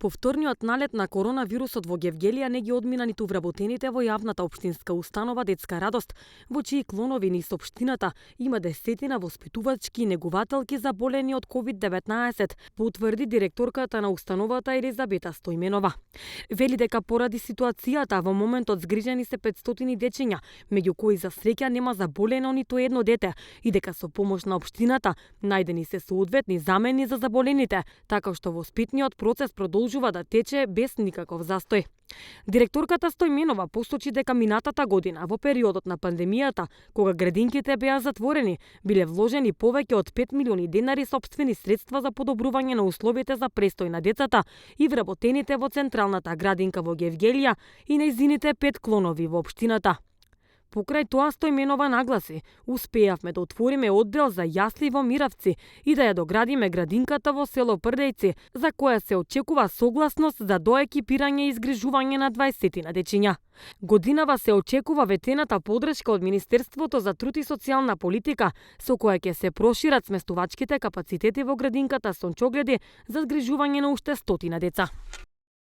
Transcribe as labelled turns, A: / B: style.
A: Повторниот налет на коронавирусот во Гевгелија не ги одмина ниту вработените во јавната општинска установа Детска радост, во чии клонови низ општината има десетина воспитувачки и негувателки заболени од COVID-19, потврди директорката на установата Елизабета Стојменова. Вели дека поради ситуацијата во моментот згрижени се 500 дечиња, меѓу кои за среќа нема заболено ниту едно дете, и дека со помош на општината најдени се соодветни замени за заболените, така што воспитниот процес продолжува да тече без никаков застој. Директорката Стојменова посочи дека минатата година, во периодот на пандемијата, кога градинките беа затворени, биле вложени повеќе од 5 милиони денари сопствени средства за подобрување на условите за престој на децата и вработените во Централната градинка во Гевгелија и нејзините 5 клонови во општината. Покрај тоа Стојменова нагласи, успеавме да отвориме оддел за јасли во Миравци и да ја доградиме градинката во село Прдејци, за која се очекува согласност за доекипирање и изгрижување на 20 дечиња. Годинава се очекува ветената подршка од Министерството за труд и социјална политика, со која ќе се прошират сместувачките капацитети во градинката Сончогледи за згрижување на уште 100 деца.